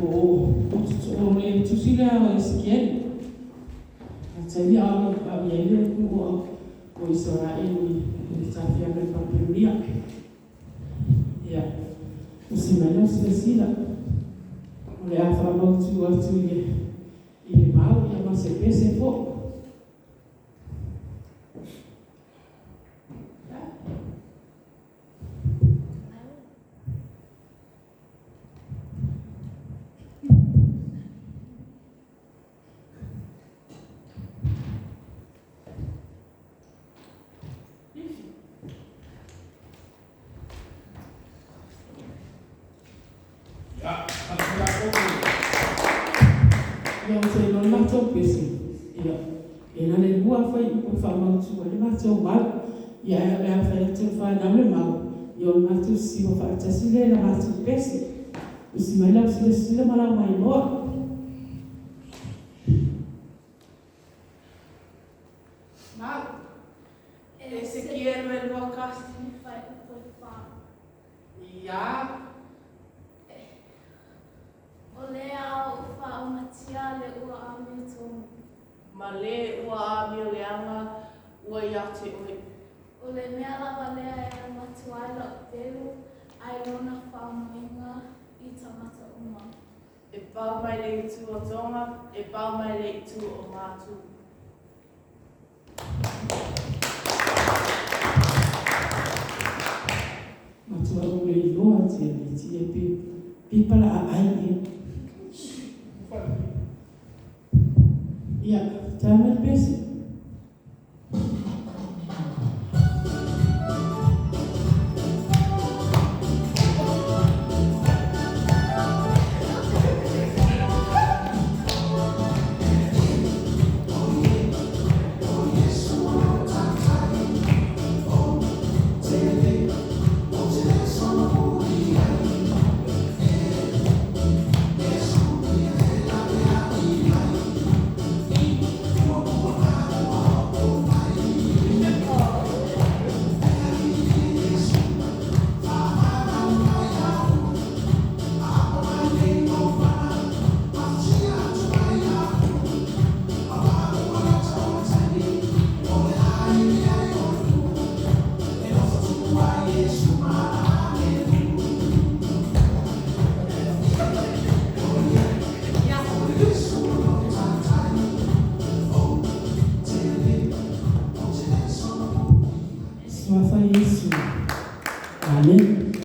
Po o le tusi lea o Esekieli. A taimi a o i ai le atunuu o Isaraelu i le tafiaga i Papelonia. Ia, usi mai lau silasila. O le a faamautu atu i le mau ia ma se pese foi. Ia, ou te iloa o le matou pese, ia, e na o le lua lava fuaiupu e faamautu ai le matou mau. Ia ae o le a fai atu e le fanau le mau, ia o le matou sisiva faatasi lea i le matou pese. Usi mai lau silasila ma lau mailoa. Mau. Esekielu 21. Ia. O le a ou faaumatia le ua amiotonu. Ma le ua amioleaga ua ia te oe. O le mea lava lea e avatu ai lau pelu ai lona faamoega i tagata uma. E pau mai le itu o Toga, e pau mai le itu o Matu. Matua ou le iloa tia le tia pe pe palaaai.